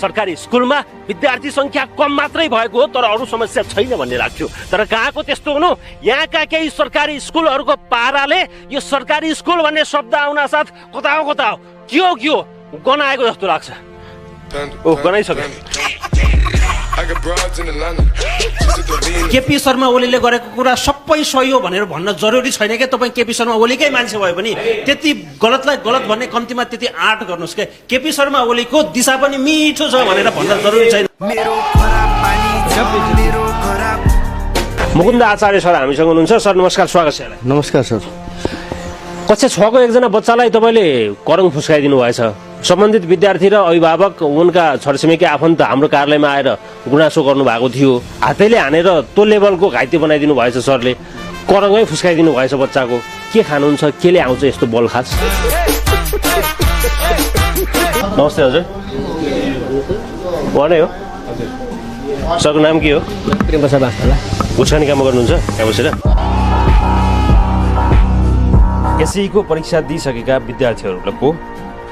सरकारी स्कुलमा विद्यार्थी संख्या कम मात्रै भएको हो, तर अरू समस्या छैन भन्ने लाग्थ्यो। तर कहाँको त्यस्तो हुनु, यहाँका केही सरकारी स्कुलहरूको पाराले यो सरकारी स्कुल भन्ने शब्द आउन साथ कता हो के हो गनाएको जस्तो लाग्छ। ओ गनाइसक्यो। केपी शर्मा ओलीले गरेको कुरा सबै सही हो भनेर भन्न जरुरी छैन के। तपाईँ केपी शर्मा ओलीकै मान्छे भए पनि त्यति गलतलाई गलत भन्ने कम्तीमा त्यति आँट गर्नुहोस् के। केपी शर्मा ओलीको दिशा पनि मिठो छ भनेर भन्न जरुरी छैन। मुकुन्द आचार्य सर हामीसँग हुनुहुन्छ। सर नमस्कार, स्वागत छ। नमस्कार सर। कक्षा 6 को एकजना बच्चालाई तपाईँले करङ फुस्काइदिनु भएछ। सम्बन्धित विद्यार्थी र अभिभावक उनका छरछिमेकी आफन्त हाम्रो कार्यालयमा आएर गुनासो गर्नुभएको थियो। हातैले हानेर त्यो लेभलको घाइते बनाइदिनु भएछ सरले। करङै फुस्काइदिनु भएछ बच्चाको। के खानुहुन्छ, केले आउँछ यस्तो बल खास? नमस्ते हजुर, उहाँ नै हो? सरको नाम के हो? गुच्छानी काम गर्नुहुन्छ त्यहाँ बसेर? एसईको परीक्षा दिइसकेका विद्यार्थीहरूको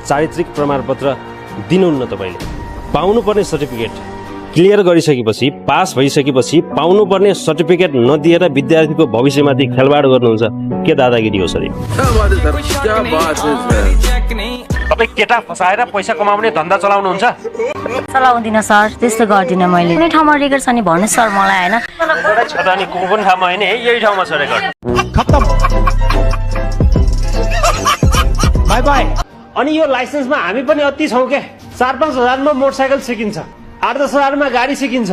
चारित्रिक प्रमाणपत्र दिनुहुन्न। तपाईँले पाउनुपर्ने सर्टिफिकेट क्लियर गरिसकेपछि, पास भइसकेपछि पाउनुपर्ने सर्टिफिकेट नदिएर विद्यार्थीको भविष्यमाथि खेलवाड गर्नुहुन्छ। के दादागिरी हो सर? तपाईँ केटा फसाएर पैसा कमाउने धन्दा चलाउनुहुन्छ? चलाउँदिनँ सर, त्यस्तो गर्दिनँ मैले। कुनै ठाउँमा रेकर्ड छ नि भन्नुहोस् सर मलाई। होइन छ त नि, कुन ठाउँमा होइन, यही ठाउँमा छ रेकर्ड। खत्तम, बाई बाई। अनि यो लाइसेन्समा हामी पनि अति छौँ के। 4-5 हजारमा मोटरसाइकल सिकिन्छ, 8-10 हजारमा गाडी सिकिन्छ।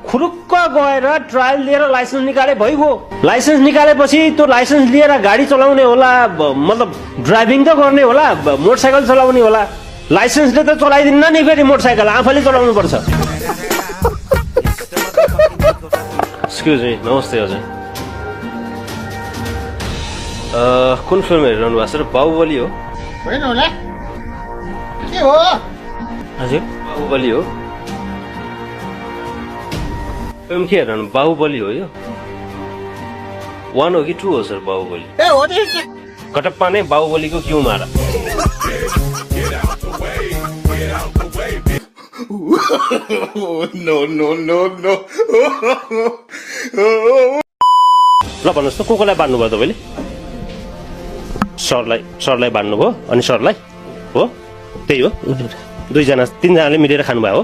खुरुक्क गएर ट्रायल लिएर लाइसेन्स निकाले भइगयो। लाइसेन्स निकालेपछि त्यो लाइसेन्स लिएर गाडी चलाउने होला, मतलब ड्राइभिङ त गर्ने होला, मोटरसाइकल चलाउने होला। लाइसेन्सले त चलाइदिन्न नि फेरि मोटरसाइकल, आफैले चलाउनु पर्छ। एक्सक्युज मी, नमस्ते हजुर। कुन फिल्म हेरिरहनु भएको छ? बाहुबली हो? होइन होला के हो हजुर? बाहुबली हो फिल्म। के हेर्नु? बाहुबली हो यो? 1 हो कि 2 हो सर बाहुबली? ए हो नि। कटप्पा नै बाहुबलीको क्यों मारा? No no no no. ल भन्नुहोस् त, को कोलाई बान्नु भयो तपाईँले? सरलाई बान्नुभयो, अनि सरलाई हो? त्यही हो, 2-3जनाले मिलेर खानुभयो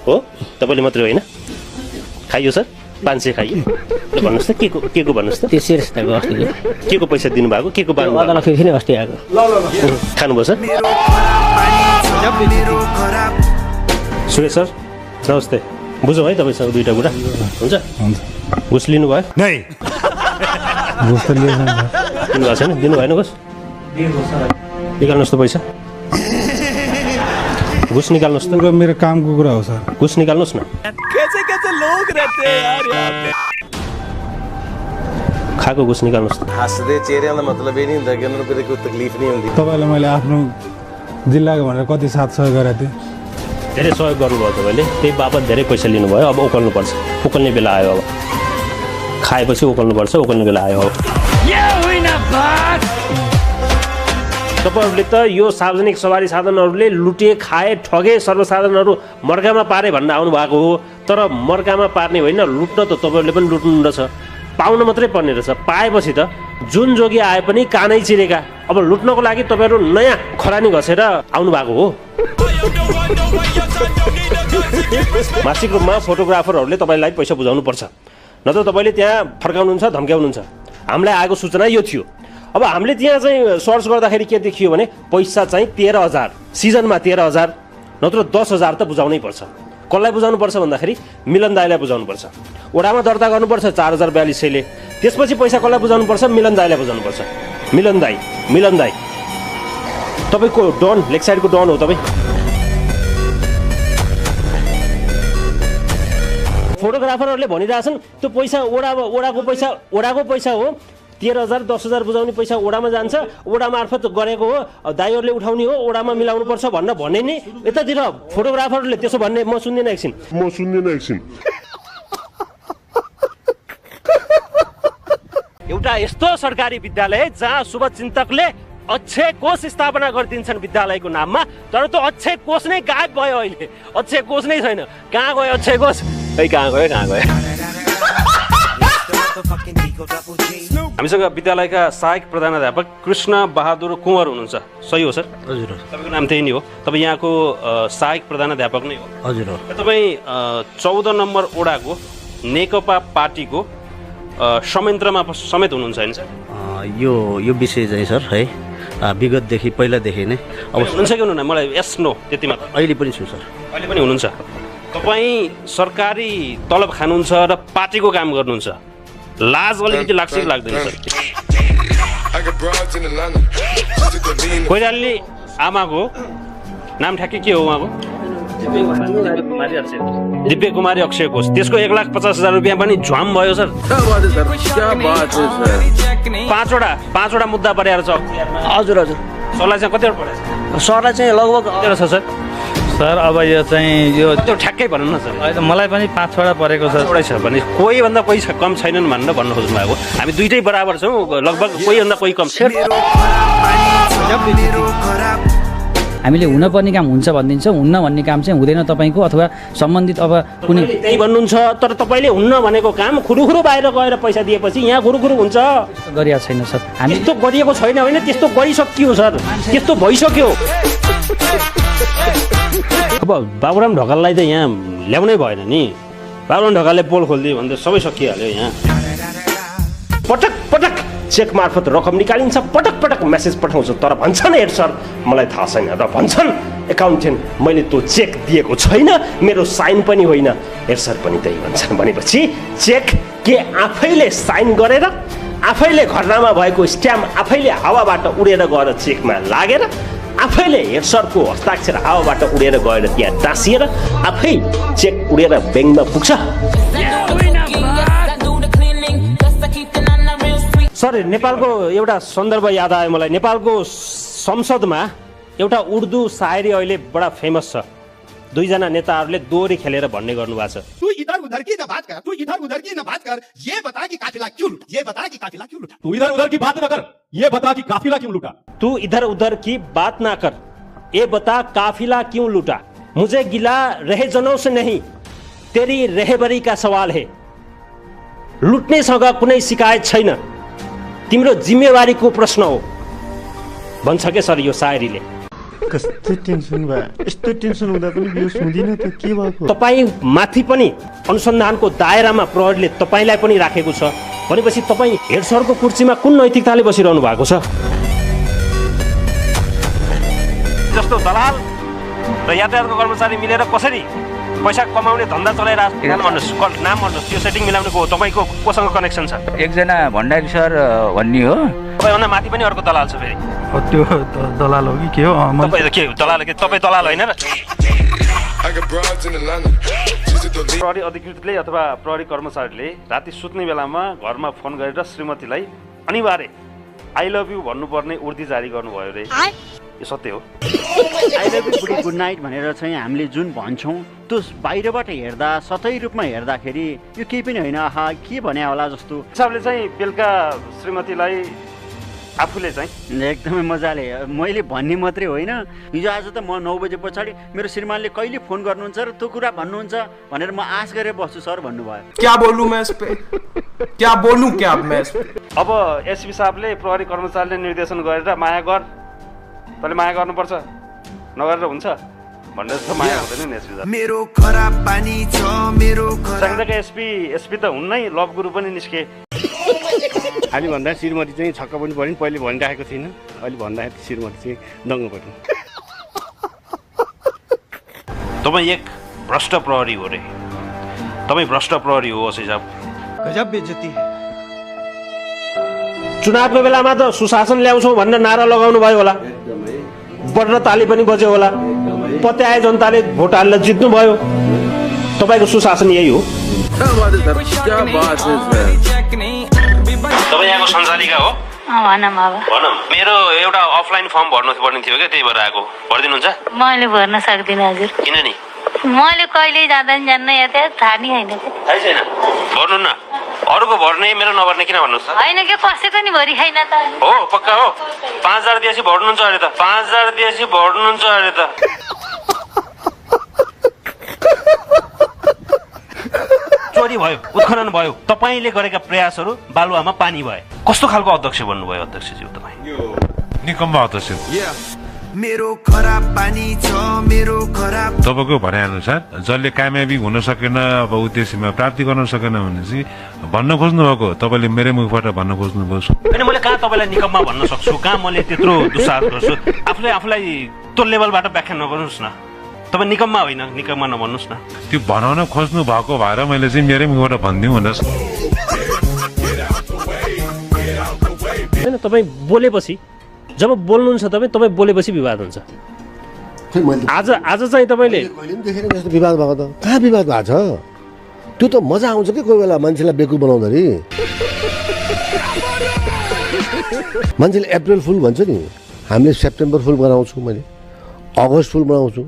हो? तपाईँले मात्रै होइन, खाइयो सर? 500 खाइयो? ल भन्नुहोस् त, के को भन्नुहोस् त? के को पैसा दिनुभएको, के को बान्नु खानुभयो सर? सुरेश सर नमस्ते। बुझौँ है तपाईँसँग 2टा कुरा हुन्छ? घुस लिनुभयो? दिनुभएको छैन? दिनु भएन घुस? निकाल्नुहोस् त पैसा, घुस निकाल्नुहोस् त। मेरो कामको कुरा हो सर, घुस निकाल्नुहोस् न। खाएको घुस निकाल्नुहोस् त। हँसदे चेहरे का मतलब ये नहीं होता कि उन्होंने कोई तकलीफ नहीं होती। तपाईँलाई मैले आफ्नो जिल्लाको भनेर कति साथ सहयोग गरेको थिएँ। धेरै सहयोग गर्नुभयो तपाईँले, त्यही बापत धेरै पैसा लिनुभयो। अब उकाल्नुपर्छ, उकाल्ने बेला आयो। अब खाएपछि उकाल्नुपर्छ, उकाल्ने बेला आयो। अब तपाईँहरूले त यो सार्वजनिक सवारी साधनहरूले लुटे, खाए, ठगे, सर्वसाधारणहरू मर्कामा पारे भन्न आउनु भएको हो। तर मर्कामा पार्ने होइन, लुट्न त तपाईँहरूले पनि लुट्नु रहेछ। पाउन मात्रै पर्ने रहेछ। पाएपछि त जुन जोगी आए पनि कानै चिरेका। अब लुट्नको लागि तपाईँहरू नयाँ खरानी घसेर आउनु भएको हो। मासिक रूपमा फोटोग्राफरहरूले तपाईँलाई पैसा बुझाउनु पर्छ, नत्र तपाईँले त्यहाँ फर्काउनुहुन्छ, धम्क्याउनुहुन्छ। हामीलाई आएको सूचना यो थियो। अब हामीले त्यहाँ चाहिँ सर्च गर्दाखेरि के देखियो भने पैसा चाहिँ 13,000, सिजनमा 13,000, नत्र 10,000 त बुझाउनै पर्छ। कसलाई बुझाउनु पर्छ भन्दाखेरि मिलन दाईलाई बुझाउनु पर्छ। ओडामा दर्ता गर्नुपर्छ 4,042ले। त्यसपछि पैसा कसलाई बुझाउनु पर्छ? मिलन दाईलाई बुझाउनु पर्छ। मिलन दाई तपाईँको डन, लेग साइडको डन हो तपाईँ। फोटोग्राफरहरूले भनिरहेछन् त्यो पैसा ओडाको पैसा हो। 13,000 10,000 बुझाउने पैसा ओडामा जान्छ, ओडा मार्फत गरेको हो, दाइहरूले उठाउने हो, ओडामा मिलाउनु पर्छ भने नि यतातिर फोटोग्राफरहरूले त्यसो भन्ने म सुन्दिनँ एकछिन। एउटा यस्तो सरकारी विद्यालय जहाँ शुभचिन्तकले अक्षय कोष स्थापना गरिदिन्छन् विद्यालयको नाममा, तर त्यो अक्षय कोष नै गायब भयो। अहिले अक्षय कोष नै छैन। कहाँ गयो अक्षय कोष? खै कहाँ गयो? हामीसँग विद्यालयका सहायक प्रधानाध्यापक कृष्ण बहादुर कुँवर हुनुहुन्छ। सही हो सर? हजुर तपाईँको नाम त्यही नै हो? तपाईँ यहाँको सहायक प्रधानाध्यापक नै हो? हजुर हो। तपाईँ 14 नम्बर ओडाको नेकपा पार्टीको संयन्त्रमा समेत हुनुहुन्छ होइन सर? यो विषय चाहिँ सर है विगतदेखि पहिलादेखि नै अब हुनुहुन्छ कि हुनुहुन्न? मलाई यस नो त्यति मात्र। अहिले पनि छु सर। अहिले पनि हुनुहुन्छ? तपाईँ सरकारी तलब खानुहुन्छ र पार्टीको काम गर्नुहुन्छ, लाज अलिकति लाग्छ कि लाग्दैन सर? कोइरालाले आमाको नाम ठ्याक्कै के हो उहाँको? दिव्य कुमारी अक्षय कोष। त्यसको 1,50,000 रुपियाँ पनि झ्वाम भयो सर। पाँचवटा मुद्दा परेर छ। हजुर हजुर। सरलाई चाहिँ कतिवटा परेछ? सरलाई चाहिँ लगभग कतिवटा छ सर? सर अब यो चाहिँ यो त्यो ठ्याक्कै भन्नु न सर। अहिले मलाई पनि 5-6वटा परेको छ। एउटै छ भने कोही भन्दा कोही कम छैनन् भनेर भन्नु खोज्नु भएको। हामी दुइटै बराबर छौँ, लगभग कोही भन्दा कोही कम। हामीले हुनपर्ने काम हुन्छ भनिदिन्छौँ, हुन्न भन्ने काम चाहिँ हुँदैन तपाईँको अथवा सम्बन्धित अब कुनै त्यही भन्नुहुन्छ। तर तपाईँले हुन्न भनेको काम खुरुखुरु बाहिर गएर पैसा दिएपछि यहाँ खुरुखुरु हुन्छ। गरिएको छैन सर। हामी त्यस्तो गरिएको छैन होइन, त्यस्तो गरिसकियो सर, त्यस्तो भइसक्यो। अब बाबुराम ढकाललाई त यहाँ ल्याउनै भएन नि। बाबुराम ढकालले पोल खोलिदियो भने त सबै सकिहाल्यो। यहाँ पटक पटक चेक मार्फत रकम निकालिन्छ, पटक पटक मेसेज पठाउँछ, तर भन्छन् हेड सर मलाई थाहा छैन, र भन्छन् एकाउन्टेन्ट मैले त्यो चेक दिएको छैन, मेरो साइन पनि होइन। हेड सर पनि त्यही भन्छन्। भनेपछि चेक के आफैले साइन गरेर, आफैले घटनामा भएको स्ट्याम्प आफैले हावाबाट उडेर गएर चेकमा लागेर, आफैले हेड सरको हस्ताक्षर हावाबाट उडेर गएर त्यहाँ टाँसिएर आफै चेक उडेर ब्याङ्कमा पुग्छ। सर नेपालको एउटा सन्दर्भ याद आयो मलाई। नेपालको संसदमा एउटा उर्दू सायरी अहिले बडा फेमस छ। दुईजना नेताहरूले दोहोरी खेलेर भन्ने गर्नुभएको छ। तू इधर उधर की न बात कर, तू इधर उधर की न बात कर, ये बता कि काफिला क्यों लूटा, ये बता कि काफिला क्यों लूटा। तू इधर उधर की बात न कर, ये बता कि काफिला क्यों लूटा। तू इधर उधर की बात ना कर, ये बता काफिला क्यों लूटा। मुझे गिला रहे-जनों से नहीं, तेरी रहबरी का सवाल है। लुट्नेसँग कुनै शिकायत छैन, तिम्रो जिम्मेवारीको प्रश्न हो भन्छ के सर यो सायरीले। कस्तो टेन्सन भयो, यस्तो टेन्सन हुँदा पनि भ्युज हुँदैन त के भएको? तपाईँ माथि पनि अनुसन्धानको दायरामा प्रहरीले तपाईँलाई पनि राखेको छ भनेपछि तपाईँ हेड सरको कुर्सीमा कुन नैतिकताले बसिरहनु भएको छ? जस्तो दलाल र यातायातको कर्मचारी मिलेर कसरी पैसा कमाउने धन्दा चलाइरहेको नाम भन्नुहोस्, त्यो सेटिङ मिलाउने को हो? तपाईँको कोसँग कनेक्सन छ? एकजना भण्डारी सर भन्ने हो। तपाईँभन्दा माथि पनि अर्को दलाल छ फेरि। त्यो दलाल हो कि के हो? तपाईँ के दलाल? के तपाईँ दलाल होइन र? प्रहरी अधिकृतले अथवा प्रहरी कर्मचारीले राति सुत्ने बेलामा घरमा फोन गरेर श्रीमतीलाई अनिवार्य आई लभ यु भन्नुपर्ने उर्दी जारी गर्नुभयो रे। यो सत्य हो? आई लभ यु बुढी गुड नाइट भनेर चाहिँ हामीले जुन भन्छौँ त्यो बाहिरबाट हेर्दा सतै रूपमा हेर्दाखेरि यो केही पनि होइन, आहा के भने होला जस्तो हिसाबले चाहिँ बेलुका श्रीमतीलाई आफूले चाहिँ एकदमै मजाले मैले भन्ने मात्रै होइन, हिजो आज त म 9 बजे पछाडि मेरो श्रीमानले कहिले फोन गर्नुहुन्छ र त्यो कुरा भन्नुहुन्छ भनेर म आश गरेर बस्छु सर भन्नुभयो। क्या बोलूं मैं इस पे, क्या बोलूं क्या मैं इस पे। अब एसपी साहबले प्रहरी कर्मचारीले निर्देशन गरेर माया गर, तैँले माया गर्नुपर्छ, नगरेर हुन्छ भनेर जस्तो माया हुँदैन नि एसपी साहब। मेरो खराब पानी छ मेरो संघका एसपी त हुन्नै, लभ गुरु पनि निस्के। हामी भन्दा श्रीमती चाहिँ छक्क पनि पऱ्यो, पहिले भनिराखेको थिइनँ, अहिले भन्दाखेरि श्रीमती चाहिँ दङ्ग पऱ्यो। तपाईँ एक भ्रष्ट प्रहरी हो रे, तपाईँ भ्रष्ट प्रहरी हो एसपी साहब। गजब बेइज्जती है। चुनावको बेलामा त सुशासन ल्याउँछौँ भनेर नारा लगाउनु भयो होला, बढ्न ताली पनि बज्यो होला, पत्याए जनताले भोट हालेर जित्नु भयो। तपाईँको सुशासन यही हो? तपाईँ यहाँको सञ्चालिका हो? भनौँ, मेरो एउटा अफलाइन फर्म भर्नुपर्ने थियो क्या, त्यही भएर आएको। भरिदिनुहुन्छ? मैले भर्न सक्दिनँ हजुर। किन नि? मैले कहिले जाँदा नि जान्न, या त्यहाँ थाहा नि होइन। थाहै छैन? भर्नु न, अरूको भर्ने मेरो नभर्ने किन भन्नुहोस् त होइन के कसैको नि भरि छैन त हो पक्का हो 5000 दिएपछि भर्नुहुन्छ अरे त 5000 दिएपछि भर्नुहुन्छ अरे त चोरी भयो उत्खनन भयो तपाईले गरेका प्रयासहरू बालुवामा पानी भए कस्तो खालको अध्यक्ष बन्नुभयो अध्यक्षज्यू तपाई निकम्मा अध्यक्ष मेरो खराब पानी छ मेरो खराब तपाईको भनाइ अनुसार जसले कामयाबी हुन सकेन अब उद्देश्यमा प्राप्ति गर्न सकेन भने चाहिँ भन्न खोज्नु भएको तपाईले मेरै मुखबाट भन्न खोज्नु भयो हैन मैले कहाँ तपाईलाई निकम्मा भन्न सक्छु कहाँ मैले त्यत्रो दुस्साहस गर्छु आफूलाई त्यो लेभलबाट व्याख्या नगर्नुस् न तपाई निकम्मा होइन निकम्मा नभन्नुस् न त्यो भनाउन खोज्नु भएको भएर मैले चाहिँ मेरै मुखबाट भनिदिउँ भनेर हैन तपाई बोलेपछि जब बोल्नुहुन्छ तपाई बोलेपछि विवाद हुन्छ आज चाहिँ तपाईले कहिले पनि देखेन यस्तो विवाद भएको त कहाँ विवाद भएको छ त्यो त मजा आउँछ कि कोही बेला मान्छेलाई बेकु बनाउँदाखेरि मान्छेले अप्रिल फुल भन्छ नि हामीले सेप्टेम्बर फुल बनाउँछौँ मैले अगस्त फुल बनाउँछु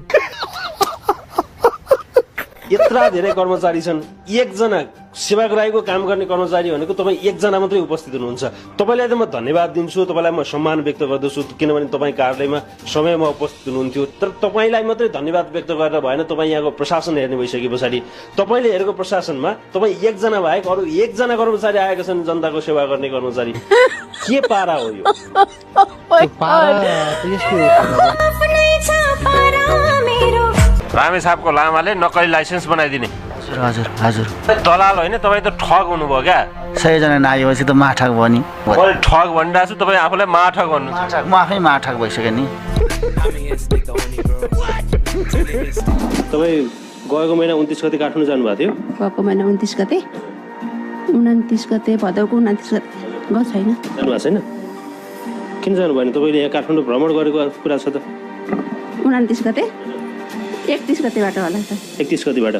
यत्रा धेरै कर्मचारी छन् एकजना सेवाग्राहीको काम गर्ने कर्मचारी भनेको तपाईँ एकजना मात्रै उपस्थित हुनुहुन्छ तपाईँलाई त म धन्यवाद दिन्छु तपाईँलाई म सम्मान व्यक्त गर्दछु किनभने तपाईँ कार्यालयमा समयमा उपस्थित हुनुहुन्थ्यो तर तपाईँलाई मात्रै धन्यवाद व्यक्त गरेर भएन तपाईँ यहाँको प्रशासन हेर्ने भइसके पछाडि तपाईँले हेरेको प्रशासनमा तपाईँ एकजना बाहेक अरू एकजना कर्मचारी आएका छन् जनताको सेवा गर्ने कर्मचारी के पारा हो यो रामेछापको लामाले नक्कली लाइसेन्स बनाइदिने हजुर हजुर दलाल होइन तपाईँ त ठग हुनुभयो क्या 100 जना नआएपछि त माठक भयो नि मैले ठग भनिरहेको छु तपाईँ आफूलाई माठक भन्नु म आफै माठक भइसक्यो नि तपाईँ गएको महिना 29 गते काठमाडौँ जानुभएको थियो गएको महिना 29 गते 29 गते भदौको 29 गते गएको छैन जानुभएको छैन किन जानु भएन तपाईँले यहाँ काठमाडौँ भ्रमण गरेको कुरा छ त 29 गते 31 गतेबाट होला त 31 गतेबाट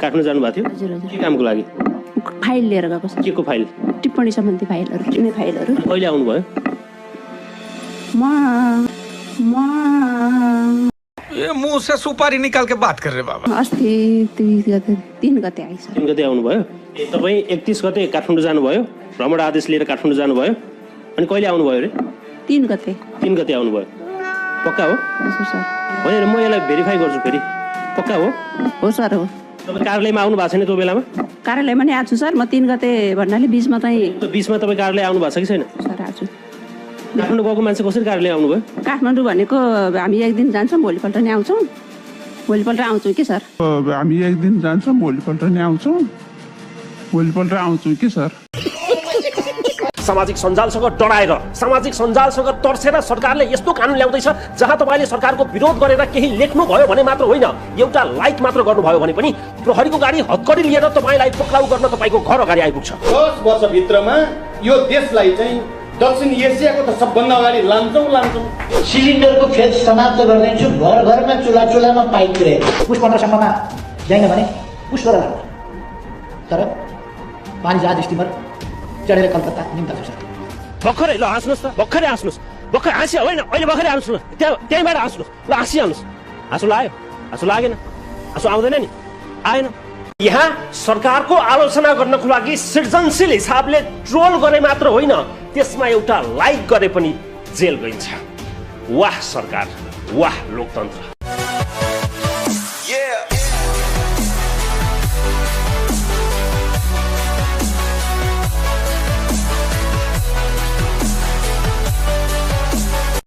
काठमाडौँ जानुभएको थियो हजुर हजुर के कामको लागि फाइल लिएर गएको छ के को फाइल टिप्पणी सम्बन्धी फाइलहरू कुनै फाइलहरू कहिले आउनुभयो ये मुंह से सुपारी निकाल के बात कर रहे बाबा अस्ति 3 गते आइस 3 गते आउनुभयो तपाईँ 31 गते काठमाडौँ जानुभयो भ्रमण आदेश लिएर काठमाडौँ जानुभयो अनि कहिले आउनुभयो अरे 3 गते आउनुभयो पक्का हो हजुर सर होइन म यसलाई भेरिफाई गर्छु फेरि पक्का हो हो सर हो तपाईँ कार्यालयमा आउनु भएको छैन त्यो बेलामा कार्यालयमा नि आएको छु सर म 3 गते भन्नाले बिचमा चाहिँ बिचमा तपाईँ कार्यालय आउनु भएको छ कि छैन सर आज काठमाडौँ गएको मान्छे कसरी कार्यालय आउनुभयो काठमाडौँ भनेको हामी एक दिन जान्छौँ भोलिपल्ट नै आउँछौँ भोलिपल्ट आउँछौँ कि सर हामी एक दिन जान्छौँ भोलिपल्ट नै आउँछौँ कि सर सामाजिक सञ्जालसँग डराएर सामाजिक सञ्जालसँग तर्सेर सरकारले यस्तो कानुन ल्याउँदैछ जहाँ तपाईँले सरकारको विरोध गरेर केही लेख्नु भयो भने मात्र होइन एउटा लाइक मात्र गर्नुभयो भने पनि प्रहरीको गाडी हत्कडी लिएर तपाईँलाई पक्राउ गर्न तपाईँको घर अगाडि आइपुग्छ 10 वर्षभित्रमा यो देशलाई चाहिँ दक्षिण एसियाको त सबभन्दा अगाडि लान्छौँ सिलिन्डरको फेज समाप्त गरिदिन्छु घर घरमा चुलामा पाइप पुर्याएर पुस 15 सम्ममा जाइन भने पुस गरेर लाग्छ तर पानी जहाज स्टिमर चढेर कलकत्ता निम्ता छ भर्खरै ल हाँस्नुहोस् त भर्खरै हाँस्नुहोस् भर्खर हाँस्यो होइन अहिले भर्खरै हाँस्नुहोस् त्यहीँबाट हाँस्नुहोस् ल हाँसिहाल्नुहोस् हाँसो लाग्यो हाँसो लागेन हाँसो आउँदैन नि आएन यहाँ सरकारको आलोचना गर्नको लागि सृजनशील हिसाबले ट्रोल गरे मात्र होइन त्यसमा एउटा लाइक गरे पनि जेल गइन्छ वाह सरकार वाह लोकतन्त्र